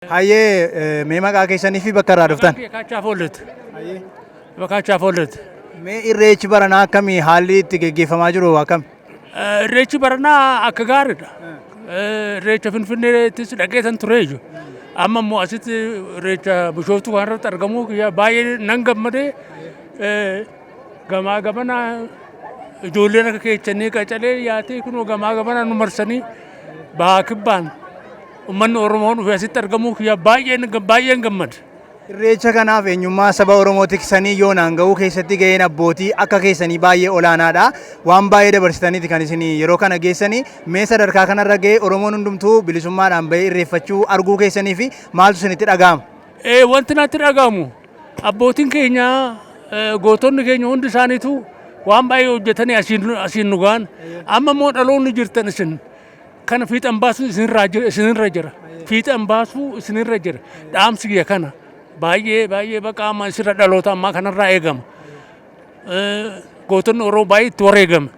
Hayyee, mee maqaa keessanii fi bakka irraa dhuftan? Kaachaa Foollet. Kaachaa Foollet. Mee irreechi baranaa akkamii, haalli itti geggeeffamaa jiru akkami? Irreechi baranaa akka gaariidha. Irreecha Finfinneettis dhaqeetan ture iyyuu. Amma immoo asitti irreecha Bishooftuu kanarratti argamuu baay'ee nan gammadee, gamaa gamana ijoolleen akka keechanii qacalee yaatee kunoo gamaa gamana nu marsanii bahaa kibbaan uummanni Oromoo dhufee asitti argamuu kiyya baay'een baay'een gammada. Irreecha kanaaf eenyummaa saba Oromoo tiksanii yoonaan ga'uu keessatti ga'een abbootii akka keessanii baay'ee olaanaadha. Waan baay'ee dabarsitaniiti kan isin yeroo kana geessanii. Mee sadarkaa kanarra ga'ee Oromoon hundumtuu bilisummaadhaan bahee irreeffachuu arguu keessanii fi maaltu isinitti dhaga'ama? Wanti natti dhaga'amu, abbootiin keenya, gootonni keenya hundi isaaniitu waan baay'ee hojjetanii asiin nu ga'an. Amma immoo dhaloonni jirtan isin kana fiixan baasuu isinirra jira. Fiixan baasuu isinirra jira. Dhaamsi kiyya kana. Baay'ee baay'ee baqa amma isirra dhaloota ammaa kanarraa eegama. Gootonni Oromoo baay'ee itti wareegame.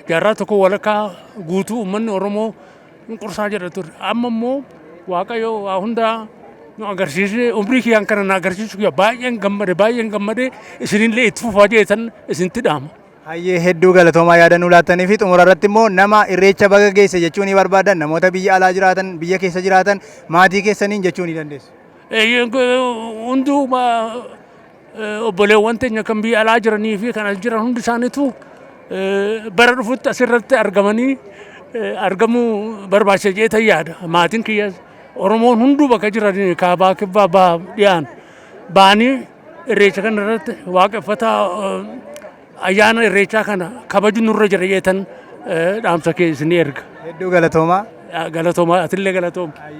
Jaarraa tokko walakkaa guutuu uummanni Oromoo cunqursaa jedha ture. Amma immoo Waaqayyo waa hundaa nu agarsiisee, umrii kiyyaan kana na agarsiisu kiyya baay'een gammade, baay'een gammade. Isinillee itti fufaa jeetan isinitti dhaama. Hayyee, hedduu galatoomaa yaada nuu laattanii fi xumura irratti immoo nama irreecha baga geesse jechuu ni barbaadan, namoota biyya alaa jiraatan, biyya keessa jiraatan, maatii keessaniin jechuu ni dandeessu. Hunduu obboleewwan teenya kan biyya alaa jiranii fi kan as jiran hundi isaaniitu bara dhufutti asirratti argamanii argamuu barbaachisa jeetan yaada. Maatiin kiyya, Oromoon hunduu bakka jiran kaabaa, kibbaa, bahaa, dhiyaan ba'anii irreecha kana irratti waaqeffataa ayyaana irreechaa kana kabaju nurra jira jeetan dhaamsa kee isinii erga. Hedduu galatoomaa. Galatoomaa, atillee galatooma.